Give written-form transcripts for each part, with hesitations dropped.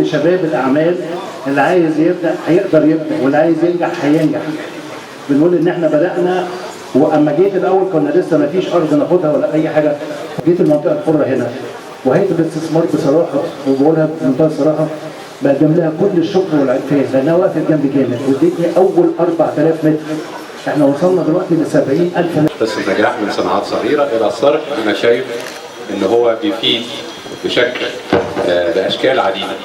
لشباب الاعمال اللي عايز يبدا هيقدر يبدا، واللي عايز ينجح هينجح. بنقول ان احنا بدانا، واما جيت الاول كنا لسه ما فيش ارض ناخدها ولا اي حاجه. جيت المنطقة الحرة هنا وهيئة الاستثمار بصراحه، وبقولها بمنتهى الصراحه، بقدم لها كل الشكر والعرفان لانها وقفت جنبي جامد وادتني اول 4000 متر. احنا وصلنا دلوقتي ل 70000 متر. قصة نجاح من صناعات صغيرة إلى الصرح، أنا شايف إن هو بيفيد بشكل بأشكال عديدة.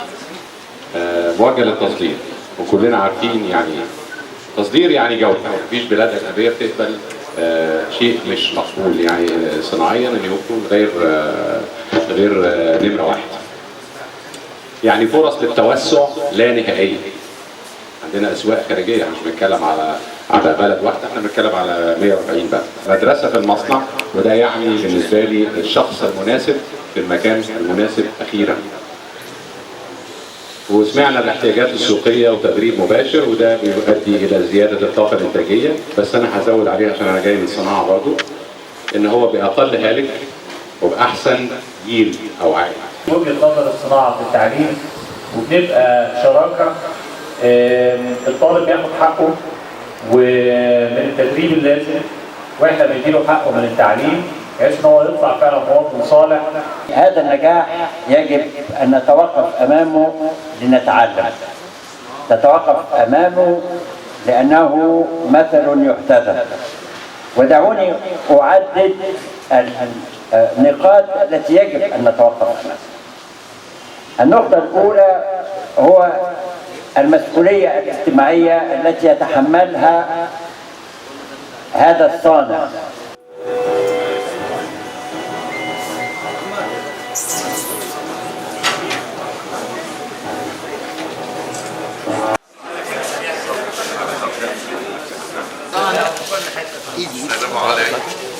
موجه للتصدير، وكلنا عارفين يعني إيه تصدير، يعني جودة. مفيش بلاد أجنبية بتقبل شيء مش مقبول يعني صناعيا إن يكون غير نمرة واحد. يعني فرص للتوسع لا نهائية. عندنا اسواق خارجيه، احنا مش بنتكلم على بلد واحده، احنا بنتكلم على 140 بلد. مدرسه في المصنع، وده يعني بالنسبة لي الشخص المناسب في المكان المناسب اخيرا. وسمعنا الاحتياجات السوقية وتدريب مباشر، وده بيؤدي الى زيادة الطاقة الانتاجيه. بس انا هزود عليه عشان انا جاي من الصناعة برضو، ان هو باقل هالك وباحسن جيل او عائد. وجهة نظر الصناعة في التعليم وبنبقى شراكة. الطالب بياخد حقه ومن التدريب اللازم، واحنا بنديله حقه من التعليم بحيث ان هو يطلع فعلا مواطن صالح. هذا النجاح يجب أن نتوقف أمامه لنتعلم، نتوقف أمامه لأنه مثل يحتذى. ودعوني أعدد النقاط التي يجب أن نتوقف أمامها. النقطة الأولى هو المسؤولية الاجتماعية التي يتحملها هذا الصانع. السلام عليكم.